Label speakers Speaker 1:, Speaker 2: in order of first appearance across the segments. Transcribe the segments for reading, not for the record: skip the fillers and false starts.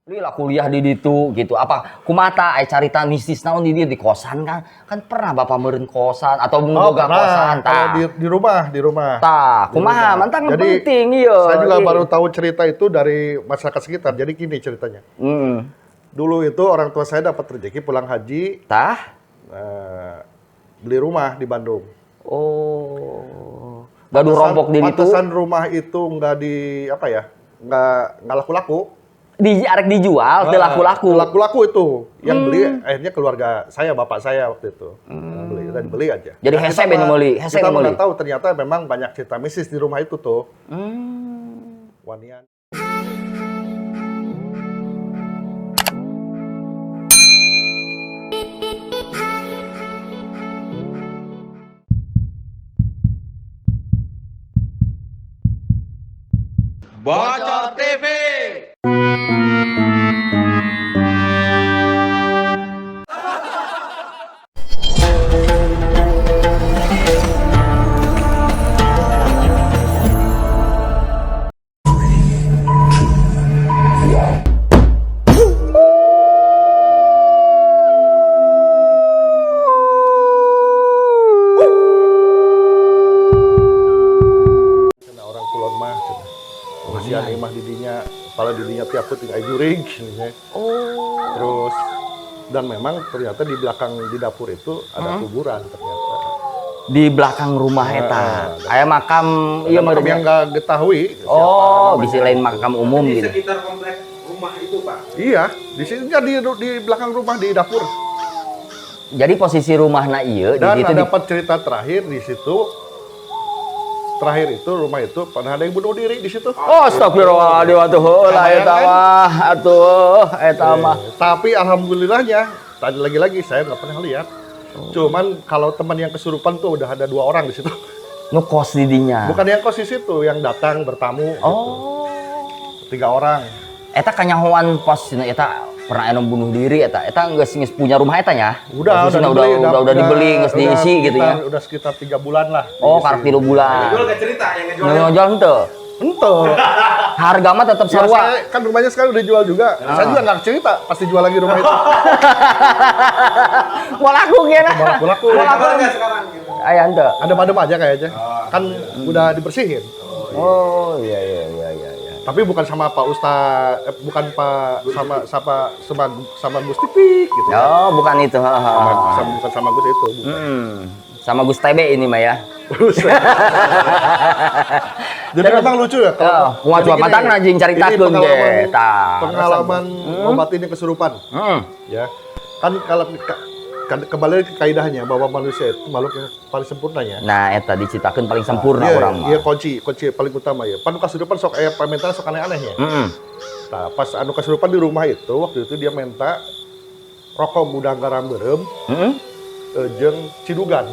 Speaker 1: Lila kuliah di ditu gitu. Apa kumata aya carita mistis naon di dieu di kosan kan? Kan pernah Bapak meureun kosan atau
Speaker 2: Oh,
Speaker 1: boga
Speaker 2: pernah.
Speaker 1: kosan
Speaker 2: Kalau
Speaker 1: tah.
Speaker 2: di rumah, di rumah.
Speaker 1: Tah,
Speaker 2: Di
Speaker 1: kumaha
Speaker 2: rumah.
Speaker 1: mantang
Speaker 2: Jadi,
Speaker 1: penting ieu.
Speaker 2: Saya juga baru tahu cerita itu dari masyarakat sekitar. Jadi gini ceritanya. Dulu itu orang tua saya dapat rezeki pulang haji,
Speaker 1: Tah?
Speaker 2: Beli rumah di Bandung.
Speaker 1: Oh. Gaduh rompok di ditu.
Speaker 2: Pantesan rumah itu nggak di apa ya? Nggak laku-laku.
Speaker 1: Di arek dijual teu laku-laku.
Speaker 2: Laku-laku itu. Yang beli akhirnya keluarga saya, bapak saya waktu itu. Beli, udah dibeli aja.
Speaker 1: Jadi
Speaker 2: Nah,
Speaker 1: hese nu meuli, hese
Speaker 2: kita
Speaker 1: nu meuli.
Speaker 2: nggak tahu ternyata memang banyak cerita mistis di rumah itu tuh. Wanian.
Speaker 3: Bocor TV.
Speaker 2: Kena orang kulon mah cenah. Kasihan imah didinya, kepala didinya tiap peuting aya jurig cenah.
Speaker 1: Oh.
Speaker 2: Terus dan memang ternyata di belakang di dapur itu ada kuburan ternyata.
Speaker 1: Di belakang rumah eta. Aya makam ieu
Speaker 2: Ada makam
Speaker 1: meureun
Speaker 2: yang
Speaker 1: nya.
Speaker 2: nggak ketahui siapa
Speaker 1: Oh,
Speaker 2: namanya.
Speaker 1: bisa lain makam umum
Speaker 3: Di
Speaker 1: gitu.
Speaker 3: sekitar komplek rumah itu, Pak.
Speaker 2: Iya, di sini di belakang rumah di dapur.
Speaker 1: Jadi posisi rumahna ieu di
Speaker 2: Dan
Speaker 1: ditu di
Speaker 2: dapat cerita terakhir di situ. Terakhir itu rumah itu pernah ada yang bunuh diri di situ.
Speaker 1: Oh, astagfirullahaladzim, atuh heula
Speaker 2: Lumayan,
Speaker 1: eta
Speaker 2: kan?
Speaker 1: mah, atuh eta mah.
Speaker 2: Tapi alhamdulillahnya tadi lagi-lagi saya nggak pernah lihat. Cuman kalau teman yang kesurupan tuh udah ada 2 orang di situ.
Speaker 1: Nu kos di dinya.
Speaker 2: Bukan yang kos di situ, yang datang bertamu.
Speaker 1: Oh.
Speaker 2: Gitu. 3 orang.
Speaker 1: Eta kanyahoan pas eta pernah anu bunuh diri eta. Eta geus geus punya rumah eta nya.
Speaker 2: Udah,
Speaker 1: Posisinya
Speaker 2: dibeli,
Speaker 1: udah dibeli, geus diisi gitu ya.
Speaker 2: Udah sekitar 3 bulan lah.
Speaker 1: Oh,
Speaker 2: diisi.
Speaker 1: karek 3 bulan.
Speaker 3: Yang ngejual nggak cerita, yang ngejual.
Speaker 1: Nu ngejual henteu.
Speaker 2: Henteu.
Speaker 1: Harga mah tetap
Speaker 2: Ya,
Speaker 1: sarua.
Speaker 2: saya, kan rumahnya sekarang udah jual juga. Saya juga nggak cerita, pasti jual lagi rumah itu.
Speaker 1: Mau laku kira.
Speaker 2: Mau laku.
Speaker 1: Mau laku.
Speaker 3: Nggak sekarang gitu.
Speaker 1: Aya henteu.
Speaker 2: Adem-adem aja kayaknya. Kan udah dibersihin.
Speaker 1: Oh, iya iya iya iya iya.
Speaker 2: Tapi bukan sama Pak Ustaz, bukan Pak sama Gus Tipik gitu.
Speaker 1: Oh, bukan itu.
Speaker 2: Bukan sama Gus itu, bukan.
Speaker 1: Sama Gus TB ini mah ya.
Speaker 2: Jadi memang lucu ya kalau
Speaker 1: kumaha
Speaker 2: jadi gini,
Speaker 1: matang anjing caritakeun
Speaker 2: ini
Speaker 1: ge, tah.
Speaker 2: Pengalaman ngobatin yang kesurupan. Ya. Kan kalau kembali ke kaidahnya bahwa manusia itu makhluk yang paling sempurna ya.
Speaker 1: Nah, eta diciptakeun paling sempurna
Speaker 2: Iya,
Speaker 1: urang mah.
Speaker 2: Iya, kunci paling utama ya. Pan kasurupan sok aya permintaan sok aneh-anehnya. Nah, pas anu kasurupan di rumah itu waktu itu dia minta rokok gudang garam beureum, jeung cidugan.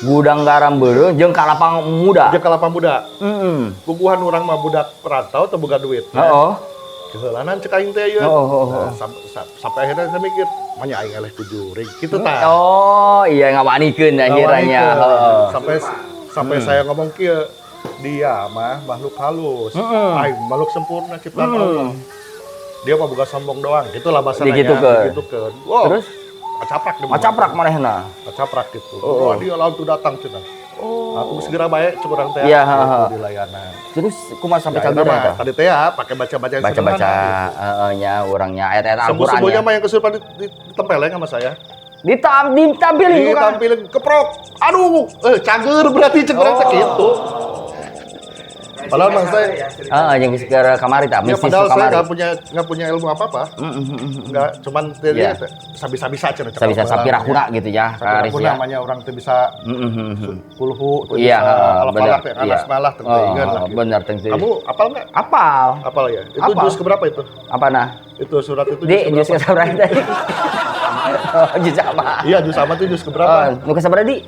Speaker 1: Gudang garam beureum jeung kalapa muda.
Speaker 2: Jeung kalapa muda. Guguhan urang mah budak perantau teu boga duit.
Speaker 1: Heeh.
Speaker 2: Keheulanan cek aing teh ieu.
Speaker 1: Heeh.
Speaker 2: Nah, sampai akhirnya saya mikir, manya aing eleh ku jurig kitu tah.
Speaker 1: Oh, iya ngawanikeun akhirnya. Heeh.
Speaker 2: Sampai saya ngomong kieu, dia mah makhluk halus. Aing makhluk sempurna ciptaan Allah. Dia mah boga sombong doang, gitulah bahasanya.
Speaker 1: Digitukeun.
Speaker 2: Digitukeun. Wow.
Speaker 1: Terus?
Speaker 2: Kacaprak dia.
Speaker 1: Kacaprak manehna.
Speaker 2: Kacaprak gitu.
Speaker 1: Oh.
Speaker 2: Wah, dia lawan tuh datang cenah.
Speaker 1: Oh.
Speaker 2: Aku segera baik cek urang teh.
Speaker 1: Iya,
Speaker 2: Gitu,
Speaker 1: heeh.
Speaker 2: di layanan.
Speaker 1: Terus kumaha sampai
Speaker 2: Ya,
Speaker 1: cager
Speaker 2: mah,
Speaker 1: eta?
Speaker 2: tadi teh ya pakai baca-baca yang
Speaker 1: Baca-baca
Speaker 2: sederhana, gitu.
Speaker 1: heeh nya urangnya ayat-ayat Al-Qur'an.
Speaker 2: Sembuh-sembuhnya
Speaker 1: ya.
Speaker 2: mah yang kesurupan ditempeleng sama saya.
Speaker 1: Ditampilin bukan?
Speaker 2: Ditampilin keprok. Aduh, cager berarti cek urang teh gitu. Padahal mah saya
Speaker 1: Heeh, jeung segera kamari tah,
Speaker 2: ya,
Speaker 1: mistis
Speaker 2: padahal saya
Speaker 1: kamari.
Speaker 2: nggak punya ilmu apa-apa. Nggak, cuman dia sabisa-bisa cenah cek
Speaker 1: Sabisa
Speaker 2: orang.
Speaker 1: sapira-kura gitu ya,
Speaker 2: Sapira
Speaker 1: Karis
Speaker 2: kuna
Speaker 1: ya.
Speaker 2: namanya orang teh bisa kulhu, teu
Speaker 1: Iya,
Speaker 2: bisa
Speaker 1: heeh,
Speaker 2: al-falaq,
Speaker 1: bener.
Speaker 2: yang anas
Speaker 1: Iya.
Speaker 2: malah teu
Speaker 1: Oh,
Speaker 2: ingat lah gitu.
Speaker 1: bener teu.
Speaker 2: Kamu apal nggak?
Speaker 1: Apal.
Speaker 2: Apal ya? Itu
Speaker 1: Apal.
Speaker 2: juz keberapa itu?
Speaker 1: Apa nah?
Speaker 2: Itu surat itu
Speaker 1: Di
Speaker 2: juz
Speaker 1: juz
Speaker 2: keberapa?
Speaker 1: keberapa tadi? Oh, juz apa?
Speaker 2: Iya, juz sama itu juz keberapa?
Speaker 1: Oh, nu keberapa di?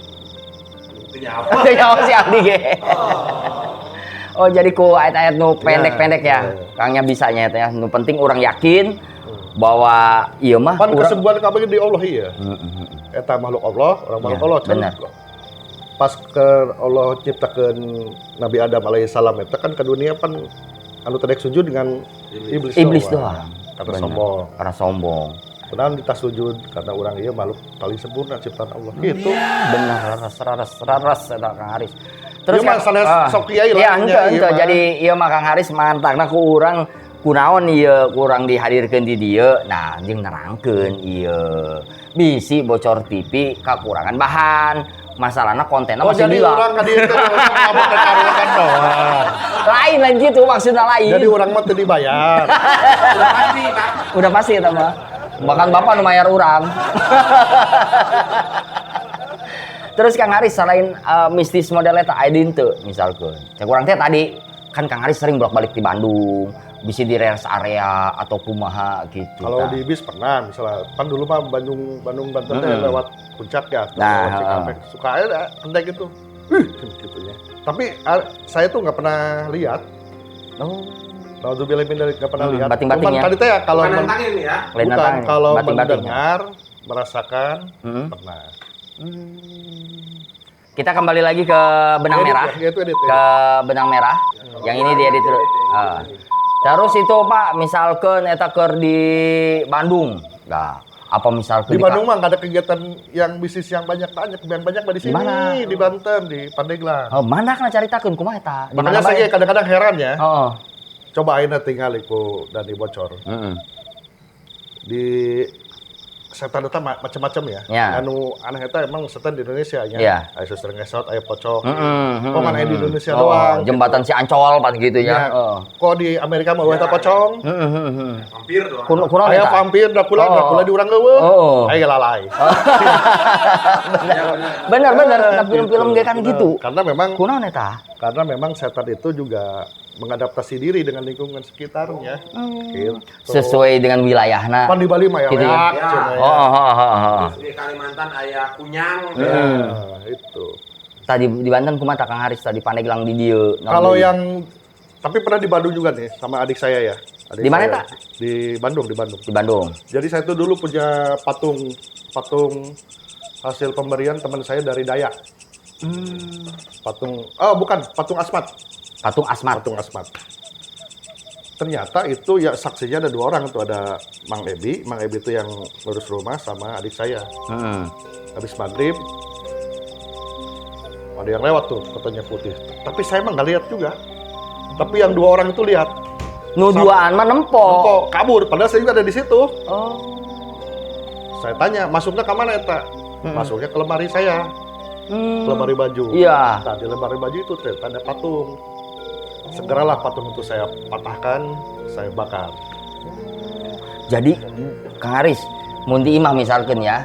Speaker 3: Intinya apa?
Speaker 1: Nyawa si Aldi ge. Oh, jadi ku ayat-ayat nu pendek-pendek ya.
Speaker 2: Iya.
Speaker 1: Kangnya bisanya eta ya. Nu penting orang yakin bahwa ieu mah
Speaker 2: Pan
Speaker 1: urang
Speaker 2: kesembuhan kabeh di Allah iya. Eta makhluk Allah, orang makhluk
Speaker 1: Iya,
Speaker 2: Allah. Can
Speaker 1: bener.
Speaker 2: Pas ke Allah ciptakeun Nabi Adam alaihissalam eta kan ke dunia pan anu tedek sujud dengan iblis,
Speaker 1: iblis doang.
Speaker 2: Karena
Speaker 1: Bener.
Speaker 2: sombong.
Speaker 1: Karena sombong.
Speaker 2: Kemudian kita sujud karena orang ieu makhluk paling sempurna ciptaan Allah. Gitu.
Speaker 1: Bener, raras raras raras eta Kang Haris. Terus
Speaker 2: Ieu mah sanes sok kiai lah
Speaker 1: Iya,
Speaker 2: nya,
Speaker 1: henteu
Speaker 2: ieu
Speaker 1: henteu.
Speaker 2: mah.
Speaker 1: Jadi ieu mah Kang Haris mantangna ku urang kunaon ieu kurang dihadirkeun di dieu. Nah, jeung nerangkeun ieu. Bisi bocor TV kekurangan bahan. Masalahna kontennya
Speaker 2: Oh,
Speaker 1: masih
Speaker 2: jadi
Speaker 1: lila.
Speaker 2: orang ka dieu teh ngomong ke karuan doang.
Speaker 1: Lain lain gitu maksudnya lain.
Speaker 2: Jadi orang mah teu dibayar.
Speaker 3: Udah pasti, Pak.
Speaker 1: Udah pasti eta mah. Bahkan bapak nu mayar urang. Terus Kang Haris selain mistis model eta aya deui teu misalkeun. Cek urang teh tadi kan Kang Haris sering bolak-balik di Bandung, bisa di rest area atau kumaha gitu.
Speaker 2: Kalau
Speaker 1: tah.
Speaker 2: di bis pernah misalnya, kan dulu mah Bandung Bandung Banten teh lewat Puncak ya,
Speaker 1: Nah,
Speaker 2: lewat Cikampek. Suka aja kendek gitu. Gitu ya. Tapi saya tuh nggak pernah lihat.
Speaker 1: Oh.
Speaker 2: Nauzubillah min dzalik, nggak pernah lihat.
Speaker 1: Bating-bating
Speaker 2: Cuman
Speaker 1: ya.
Speaker 2: tadi teh ya kalau
Speaker 3: Bukan nantangin ya.
Speaker 1: Lain
Speaker 2: bukan
Speaker 1: nantangin,
Speaker 2: kalau
Speaker 1: bating-bating.
Speaker 2: mendengar, merasakan pernah.
Speaker 1: Kita kembali lagi ke benang
Speaker 2: Edit
Speaker 1: merah.
Speaker 2: ya, itu edit,
Speaker 1: Ke benang merah. Yang ini diedit dulu. Ah. Terus itu Pak, misalkan eta keur di Bandung. Nah, apa misalkan
Speaker 2: Di Bandung mah nggak ada kegiatan yang bisnis yang banyak banyak, yang banyak mah di sini,
Speaker 1: Di mana?
Speaker 2: di Banten, di Pandeglang.
Speaker 1: Oh, mana kana caritakeun kumaha eta? Di
Speaker 2: Makanya
Speaker 1: mana
Speaker 2: saya
Speaker 1: bae?
Speaker 2: kadang-kadang heran ya.
Speaker 1: Oh.
Speaker 2: Coba ayeuna tinggal ku dan bocor. Di setan eta macam-macam ya.
Speaker 1: Ya.
Speaker 2: Anu aneh eta emang setan di Indonesia nya.
Speaker 1: Ya.
Speaker 2: Aya suster ngesot, aya pocong.
Speaker 1: Heeh.
Speaker 2: Kok mana di Indonesia doang?
Speaker 1: Jembatan si Ancol pan gitu ya.
Speaker 2: Ya.
Speaker 1: Heeh.
Speaker 2: Kok di Amerika mah euweuh eta pocong?
Speaker 1: Heeh.
Speaker 3: Vampir doang.
Speaker 1: Kuno kuno
Speaker 2: Aya
Speaker 1: eta.
Speaker 2: vampir Dracula,
Speaker 1: Oh.
Speaker 2: Dracula di urang euweuh.
Speaker 1: Oh.
Speaker 2: Aya lalai.
Speaker 1: Bener bener, nah, film-film ge kan gitu.
Speaker 2: Karena memang
Speaker 1: Kunaon eta?
Speaker 2: karena memang setan itu juga mengadaptasi diri dengan lingkungan sekitarnya. Gitu.
Speaker 1: Sesuai dengan wilayahna.
Speaker 2: Pan di Bali mah ya
Speaker 1: Gitu ya.
Speaker 2: leak,
Speaker 3: Ya.
Speaker 2: cenah ya.
Speaker 1: Oh.
Speaker 3: Terus di Kalimantan aya kunyang.
Speaker 2: Ya, itu.
Speaker 1: Tadi di Banten kumaha Kang Haris tadi Pandeglang di dieu.
Speaker 2: Kalau yang tapi pernah di Bandung juga nih sama adik saya ya. Adik
Speaker 1: Di mana,
Speaker 2: saya.
Speaker 1: Tak?
Speaker 2: Di Bandung, di Bandung.
Speaker 1: di Bandung.
Speaker 2: Jadi saya tuh dulu punya patung patung hasil pemberian teman saya dari Dayak. Patung, oh bukan, patung Asmat.
Speaker 1: Patung Asmat.
Speaker 2: Patung Asmat. Ternyata itu ya saksinya ada dua orang tuh, ada Mang Ebi, Mang Ebi itu yang ngurus rumah sama adik saya. Habis maghrib ada yang lewat tuh katanya putih. Tapi saya emang nggak lihat juga. Tapi yang dua orang itu lihat.
Speaker 1: Nu duaan mah nempo.
Speaker 2: Nempo, kabur. Padahal saya juga ada di situ.
Speaker 1: Oh.
Speaker 2: Saya tanya, masuknya ke mana eta? Masuknya ke lemari saya, ke lemari baju.
Speaker 1: Iya.
Speaker 2: Nah, di lemari baju itu ternyata ada patung. Segeralah patung itu saya patahkan, saya bakar.
Speaker 1: Jadi Kang Haris, mun di imah misalkan ya,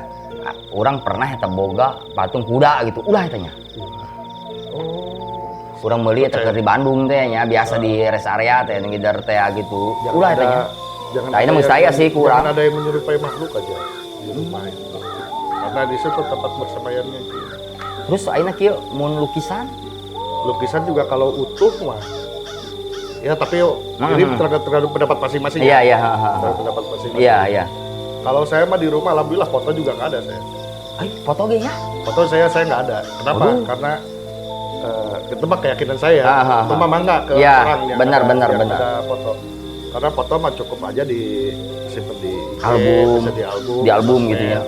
Speaker 1: orang pernah eta boga patung kuda gitu. Ulah eta nya.
Speaker 2: Oh.
Speaker 1: Urang meuli eta keur di Bandung teh nya, biasa di rest area teh ngider teh gitu.
Speaker 2: Jangan
Speaker 1: Ulah eta
Speaker 2: ada,
Speaker 1: nya.
Speaker 2: jangan
Speaker 1: Nah, ini
Speaker 2: ada
Speaker 1: mah
Speaker 2: yang
Speaker 1: saya sih kurang.
Speaker 2: Jangan ada yang menyerupai makhluk aja di rumah itu. Karena di situ tempat bersemayamnya.
Speaker 1: Terus ayeuna kieu mun lukisan
Speaker 2: Lukisan juga kalau utuh mah. Ya tapi ini tergantung pendapat masing-masing.
Speaker 1: Iya
Speaker 2: ya.
Speaker 1: iya, ha, ha, ha.
Speaker 2: Tergantung pendapat masing-masing.
Speaker 1: Iya iya.
Speaker 2: Kalau saya mah di rumah alhamdulillah foto juga nggak ada saya.
Speaker 1: Ay, foto ge nya.
Speaker 2: Foto saya nggak ada. Kenapa?
Speaker 1: Waduh.
Speaker 2: Karena itu mah keyakinan saya.
Speaker 1: Ah, ah,
Speaker 2: Itu mah mangga ke
Speaker 1: Iya,
Speaker 2: orang yang
Speaker 1: benar,
Speaker 2: ada,
Speaker 1: benar,
Speaker 2: yang
Speaker 1: benar.
Speaker 2: ada foto. Karena foto mah cukup aja disimpan di IG,
Speaker 1: Album.
Speaker 2: bisa di album,
Speaker 1: Di album
Speaker 2: sosmed,
Speaker 1: gitu ya.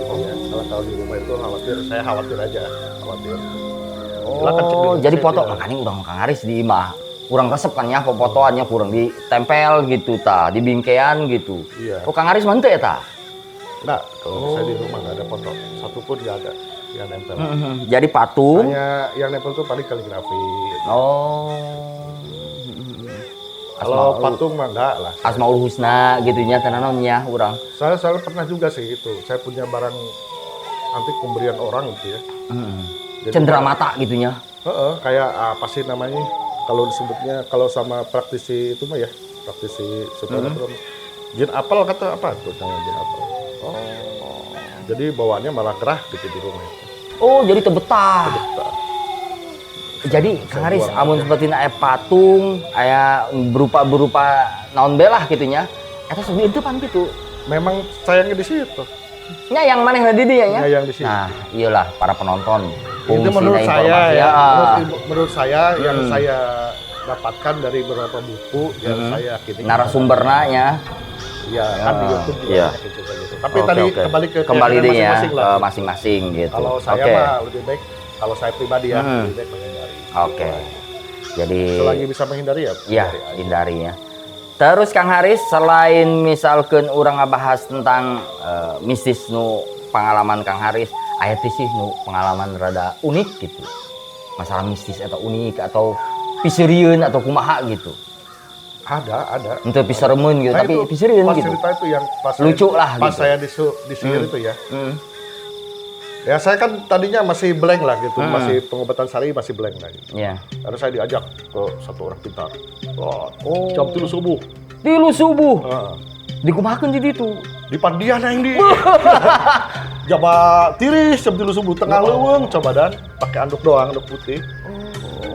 Speaker 2: Kalau di rumah itu khawatir, saya khawatir aja, khawatir. Silakan cek di
Speaker 1: Oh,
Speaker 2: rumah
Speaker 1: jadi
Speaker 2: saya
Speaker 1: foto
Speaker 2: tidak.
Speaker 1: makanya urang Kang Haris di imah. Kurang resep kan ya fotoannya kurang ditempel gitu ta, di bingkean gitu.
Speaker 2: Iya.
Speaker 1: Oh, Kang Haris mah henteu ya ta?
Speaker 2: Enggak, kalau saya di rumah nggak ada foto, satu pun nggak ada yang nempel.
Speaker 1: Jadi patung.
Speaker 2: Hanya yang nempel tuh paling kaligrafi.
Speaker 1: Oh.
Speaker 2: Kalau patung mah enggak lah.
Speaker 1: Asmaul Husna gitunya tenanon nya urang.
Speaker 2: Saya pernah juga sih itu. Saya punya barang antik pemberian orang gitu ya. Jadi
Speaker 1: Cendera mata gitunya.
Speaker 2: Heeh, kayak apa sih namanya? Kalau disebutnya kalau sama praktisi itu mah ya, praktisi supernatural. Jin apel kata apa tuh namanya jin apel.
Speaker 1: Oh.
Speaker 2: Jadi bawaannya malah gerah gitu di rumah itu.
Speaker 1: Oh, jadi tebetah.
Speaker 2: Betah.
Speaker 1: Jadi Kang Haris,
Speaker 2: buang
Speaker 1: amun
Speaker 2: aja.
Speaker 1: seperti aya patung, aya berupa-berupa naon belah gitunya. Eta sok dieunteupan gitu.
Speaker 2: Memang sayangnya di situ.
Speaker 1: Nya yang manehna di dieu nya.
Speaker 2: Nya yang di situ.
Speaker 1: Nah, iyalah para penonton.
Speaker 2: Itu menurut
Speaker 1: Fungsina
Speaker 2: saya
Speaker 1: informasi.
Speaker 2: ya,
Speaker 1: Ah.
Speaker 2: menurut saya yang saya dapatkan dari beberapa buku yang saya yakini
Speaker 1: Narasumberna nya.
Speaker 2: Iya, kan di YouTube juga banyak yang cerita gitu. Tapi tadi kembali ke
Speaker 1: kembali deh ya,
Speaker 2: masing-masing lah.
Speaker 1: Masing-masing gitu.
Speaker 2: Kalau saya mah lebih baik, kalau saya pribadi ya, lebih baik menghindari.
Speaker 1: Oke. Jadi
Speaker 2: selagi bisa menghindari ya.
Speaker 1: Iya, hindari ya. Terus Kang Haris, selain misalkan urang ngabahas tentang mistis nu pengalaman Kang Haris, aya teh sih nu pengalaman rada unik gitu. Masalah mistis atau unik atau piseurieun atau kumaha gitu.
Speaker 2: Ada.
Speaker 1: Untuk piseremeun gitu,
Speaker 2: Nah,
Speaker 1: tapi
Speaker 2: itu
Speaker 1: piseurieun
Speaker 2: pas
Speaker 1: gitu.
Speaker 2: Cerita itu yang pas
Speaker 1: lucu
Speaker 2: saya,
Speaker 1: lah
Speaker 2: pas
Speaker 1: gitu.
Speaker 2: Saya disihir itu ya. Ya saya kan tadinya masih blank lah gitu, masih pengobatan syar'i masih blank lah gitu.
Speaker 1: Iya.
Speaker 2: Karena saya diajak ke satu orang pintar. Oh, jam 3 subuh.
Speaker 1: 3 subuh? Dikumahakeun di ditu?
Speaker 2: Di Pandian yang di. Jaba tiris jam 3 subuh tengah leuweung coba dan pakai anduk doang, anduk putih.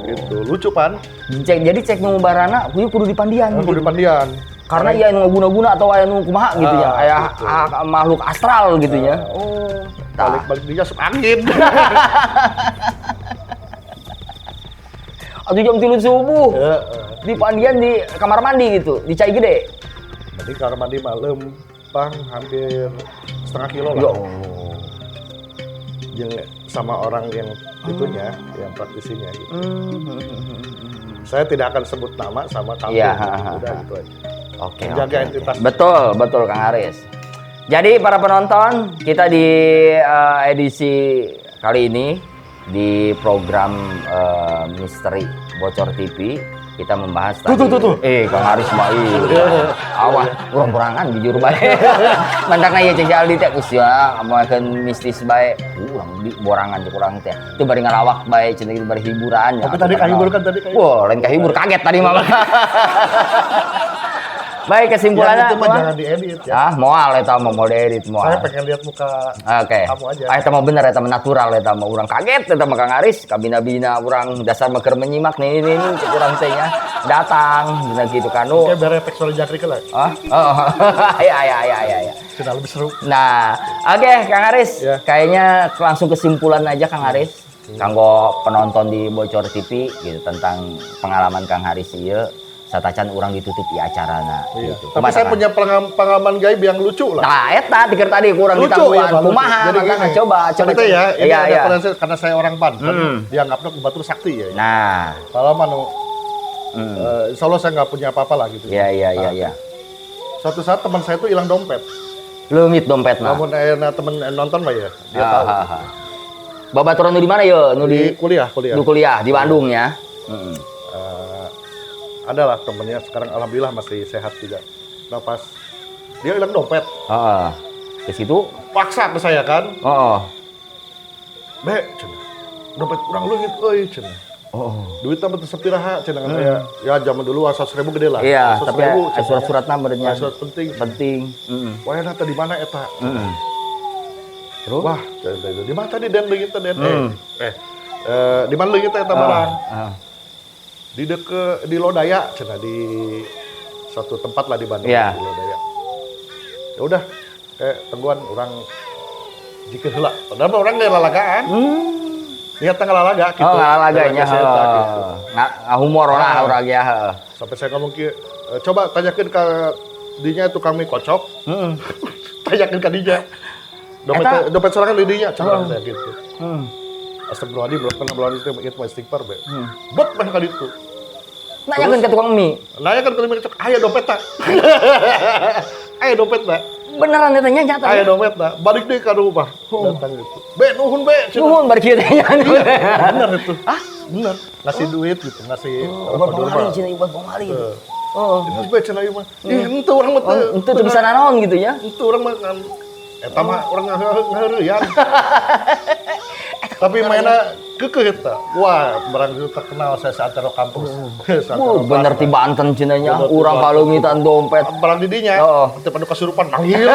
Speaker 2: Gitu, lucu pan.
Speaker 1: Cek, jadi cek nu barana kudu di Pandian.
Speaker 2: Kudu di Pandian.
Speaker 1: Karena ia nu guna-guna atau aya nu kumaha gitu ya, aya
Speaker 2: gitu.
Speaker 1: Makhluk astral gitu ya.
Speaker 2: Oh. Balik-balik dia masuk angin.
Speaker 1: Atau jam 3 subuh. Di Pandian di kamar mandi gitu, di Cai Gede.
Speaker 2: Berarti kamar mandi malam bang hampir setengah kilo lah.
Speaker 1: Ya Allah.
Speaker 2: Yang sama orang yang itunya, yang praktisinya gitu. Saya tidak akan sebut nama sama kampung.
Speaker 1: Ya,
Speaker 2: udah gitu aja.
Speaker 1: Oke.
Speaker 2: Menjaga entitas.
Speaker 1: Betul, betul Kang Haris. Jadi para penonton, kita di edisi kali ini di program Misteri Bocor TV kita membahas tadi.
Speaker 2: Tuh.
Speaker 1: Kang Haris mah iya. Awah, urang-urangan jujur bae. Mantakna ieu cek Aldi teh usia amokeun mistis bae. Urang di borangan cek urang teh. Teu bari ngalawak bae cenah kitu bari hiburan.
Speaker 2: Tapi tadi kahibur kan tadi.
Speaker 1: Wah, lain kahibur kaget tadi mah. Baik, kesimpulannya
Speaker 2: ya, itu mah jangan diedit ya.
Speaker 1: Ah, moal eta mah mau diedit moal.
Speaker 2: Saya pengen lihat muka kamu aja.
Speaker 1: Ah, eta mah bener eta mah natural eta mah urang kaget eta mah Kang Haris, kabina-bina urang dasar mah keur menyimak nih ini cek urang teh nya datang dina kitu kan.
Speaker 2: Oke, biar efek suara jangkrik lah.
Speaker 1: Ah, oh. Ya.
Speaker 2: Sudah lebih seru.
Speaker 1: Nah, oke Kang Haris,
Speaker 2: ya.
Speaker 1: Kayaknya langsung kesimpulan aja Kang Haris. Kanggo penonton di Bocor TV gitu tentang pengalaman Kang Haris ieu. Satacan urang ditutup di acarana
Speaker 2: iya.
Speaker 1: Gitu.
Speaker 2: Tapi saya punya pengalaman gaib yang lucu lah.
Speaker 1: Nah, eta tikar tadi kurang
Speaker 2: ditangguhan.
Speaker 1: Ya, kumaha?
Speaker 2: Jadi gini,
Speaker 1: coba.
Speaker 2: Cerita ya, ini iya, ada iya. Karena saya orang Banten, dianggapnya batur sakti ya.
Speaker 1: Nah,
Speaker 2: kalau manu insya Allah saya nggak punya apa-apa lah gitu.
Speaker 1: Iya.
Speaker 2: Suatu saat teman saya itu hilang dompet.
Speaker 1: Leungit dompet mah.
Speaker 2: Namun teman nonton mah ya, dia tahu.
Speaker 1: Babaturan nu di mana ya? Nu
Speaker 2: di kuliah.
Speaker 1: Di kuliah di Bandung ya.
Speaker 2: Adalah temennya sekarang alhamdulillah masih sehat juga. Nah pas dia hilang dompet.
Speaker 1: Ke situ
Speaker 2: paksa ke saya kan. Be, cenah. Dompet kurang leungit euy cenah. Duitnya mah teu sapiraha cenah kan saya. Ya zaman dulu 100.000 gede lah.
Speaker 1: Iya, tapi surat-suratna meureunnya.
Speaker 2: Surat penting.
Speaker 1: Penting.
Speaker 2: Wah, eta di mana eta?
Speaker 1: Terus?
Speaker 2: Wah, di mana tadi den leungit teh den? Di mana leungit eta barang? Di deke di Lodaya cenah di satu tempat lah di Bandung
Speaker 1: yeah.
Speaker 2: Di Lodaya. Ya udah kayak tungguan orang jikir heula. Padahal orang ngalalagaan. Niat ngalalaga gitu.
Speaker 1: Oh, ngalalaganya.
Speaker 2: Gitu.
Speaker 1: Ngahumor lah urang ya.
Speaker 2: Sampai saya ngomong kieu, coba tanyakeun ka dinya tukang mie kocok. Tanyakeun ka dinya. Dompet sorangan di dinya cenah saya gitu. Astagfirullahaladzim, belum pernah belum itu mah istighfar be. Bet mah kali itu.
Speaker 1: Nanyakeun ke tukang mie.
Speaker 2: Nanyakeun ke tukang mie, aya dompet tak? Aya dompet tak?
Speaker 1: Beneran eta nya nyata.
Speaker 2: Aya dompet tak? Balik deui ka rumah. Datang gitu. Be, nuhun be.
Speaker 1: Nuhun bari kieu teh nya.
Speaker 2: Bener itu.
Speaker 1: Hah?
Speaker 2: Bener. Ngasih duit gitu, ngasih
Speaker 1: obat pamali cenah, obat pamali gitu.
Speaker 2: Heeh. Itu be cenah ieu mah. Ih, henteu urang mah teu.
Speaker 1: Henteu bisa nanaon gitu nya.
Speaker 2: Henteu urang mah eta mah urang ngaheureuyan. Tapi mainnya kekeh eta. Wah, barang itu terkenal saya saantero kampus.
Speaker 1: Bener ti Banten cenah nya, urang kaleungitan dompet.
Speaker 2: Barang di dinya. Teu padu kasurupan manggil.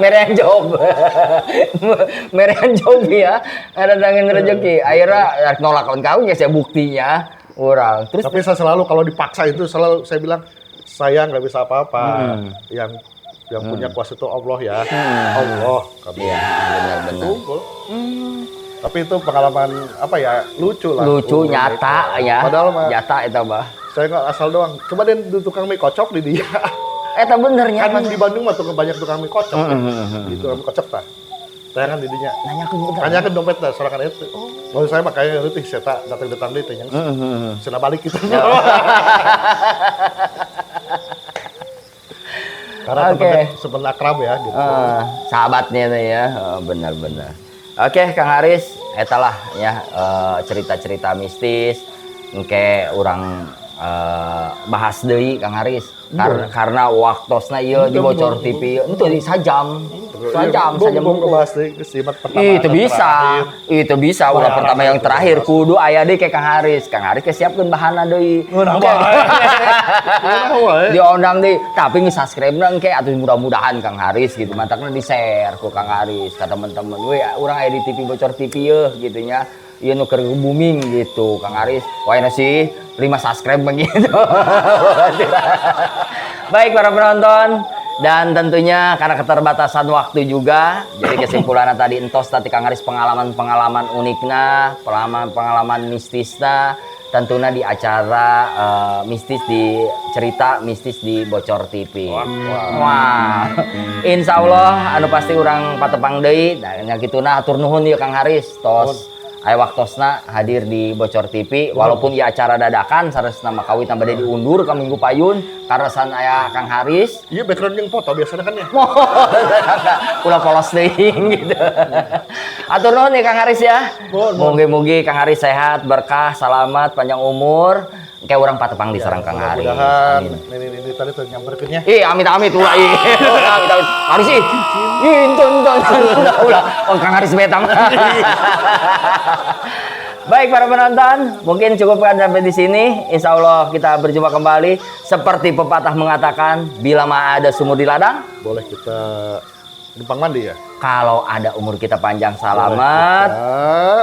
Speaker 1: Merean job. Merean job ya. Ada dangin rezeki. Akhirnya nolak kawan kau ya saya buktinya urang. Terus
Speaker 2: tapi saya selalu kalau dipaksa itu selalu saya bilang saya nggak bisa apa-apa. Yang punya kuasa itu Allah ya. Allah.
Speaker 1: Iya, benar-benar.
Speaker 2: Tapi itu pengalaman apa ya, lucu lah.
Speaker 1: Lucu, nyata ya.
Speaker 2: Padahal mah
Speaker 1: nyata itu bah.
Speaker 2: Saya nggak asal doang. Coba deh di tukang mie kocok di dia.
Speaker 1: Eta benernya.
Speaker 2: Kan di Bandung mah tukang banyak tukang mie kocok. Gitu mie kocok tah. Tayangan di dinya.
Speaker 1: Nanyakeun bener.
Speaker 2: Nanyakeun dompet tah sorangan itu. Maksud saya makanya reutik saya datang-datang deui teh nya. Cenah balik gitu. Karena temennya sempat akrab ya gitu.
Speaker 1: Sahabatnya tuh ya, benar-benar. Oke, Kang Haris, etalah ya cerita-cerita mistis engke urang bahas deui Kang Haris. Karena waktosna ieu di Bocor TV itu di sajam. Sajam, sajam
Speaker 2: ngebahas deui simat pertama.
Speaker 1: Itu bisa. Itu bisa ulah pertama yang terakhir kudu aya deui ke Kang Haris. Kang Haris ke siapkeun bahanna deui. Diundang deui, tapi nge-subscribe-na engke atuh mudah-mudahan Kang Haris gitu. Mantakna di-share ku Kang Haris ka teman-teman. We urang aya di TV Bocor TV yeuh gitu nya. Ieu nu keur booming gitu Kang Haris. Wah sih 5 subscribe begitu. Baik para penonton, dan tentunya karena keterbatasan waktu juga, jadi kesimpulannya tadi entos tadi Kang Haris pengalaman-pengalaman unikna, pengalaman-pengalaman mistisna, tentunya di acara mistis di cerita mistis di Bocor TV. Wah. Insya Allah anu pasti urang patepang deui, nah kituna hatur nuhun ieu Kang Haris tos. Aya waktosna hadir di Bocor TV walaupun ieu acara dadakan saresna mah kawit bade diundur ka minggu payun karena san aya Kang Haris.
Speaker 2: Iya background yang foto biasanya kan ya.
Speaker 1: Ulah polos deui gitu. Atur nuhun nih Kang Haris ya. Mugi-mugi Kang Haris sehat, berkah, salamat, panjang umur. Kayak orang patepang di sarang Kang Haris.
Speaker 2: Mudah-mudahan ini tadi tuh nyamperkeun nya.
Speaker 1: Ih, amit-amit ulah ih. Amit-amit. Haris ih. Ih, enton ulah. Oh, Kang Haris betang. Baik para penonton, mungkin cukupkan sampai di sini. Insya Allah kita berjumpa kembali. Seperti pepatah mengatakan, bila mah ada sumur di ladang,
Speaker 2: boleh kita numpang mandi ya.
Speaker 1: Kalau ada umur kita panjang selamat,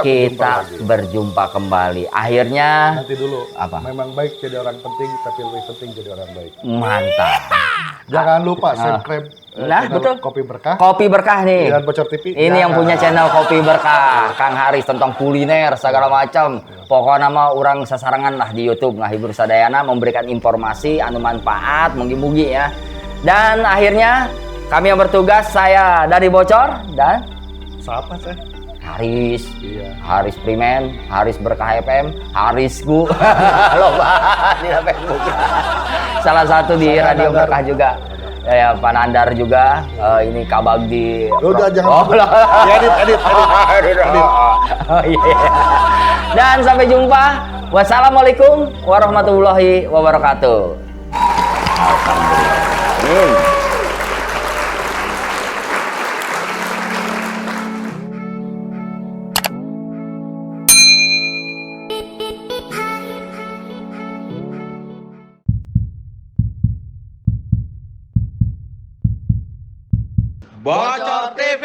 Speaker 1: kita berjumpa kembali. Akhirnya
Speaker 2: nanti dulu.
Speaker 1: Apa?
Speaker 2: Memang baik jadi orang penting, tapi lebih penting jadi orang baik.
Speaker 1: Mantap.
Speaker 2: Jangan lupa subscribe.
Speaker 1: Nah, betul.
Speaker 2: Kopi Berkah.
Speaker 1: Kopi Berkah nih.
Speaker 2: Dan Bocor TV.
Speaker 1: Ini yang punya channel Kopi Berkah, Kang Haris tentang kuliner segala macam. Pokoknya mah orang sasarangan lah di YouTube ngahibur sadayana, memberikan informasi anu manfaat, mugi-mugi ya. Dan akhirnya kami yang bertugas, saya dari Bocor dan
Speaker 2: siapa saya?
Speaker 1: Haris.
Speaker 2: Iya.
Speaker 1: Haris Primen, Haris Berkah FM, Harisku. Loba di Facebook. Salah satu di
Speaker 2: saya
Speaker 1: Radio
Speaker 2: Nandar.
Speaker 1: Berkah juga. Ya, Pak Nandar juga, ini kabag di
Speaker 2: udah jangan. Edit, edit.
Speaker 1: Oh, iya. Dan sampai jumpa. Wassalamualaikum warahmatullahi wabarakatuh. Alhamdulillah. Amin.
Speaker 3: Bocor TV.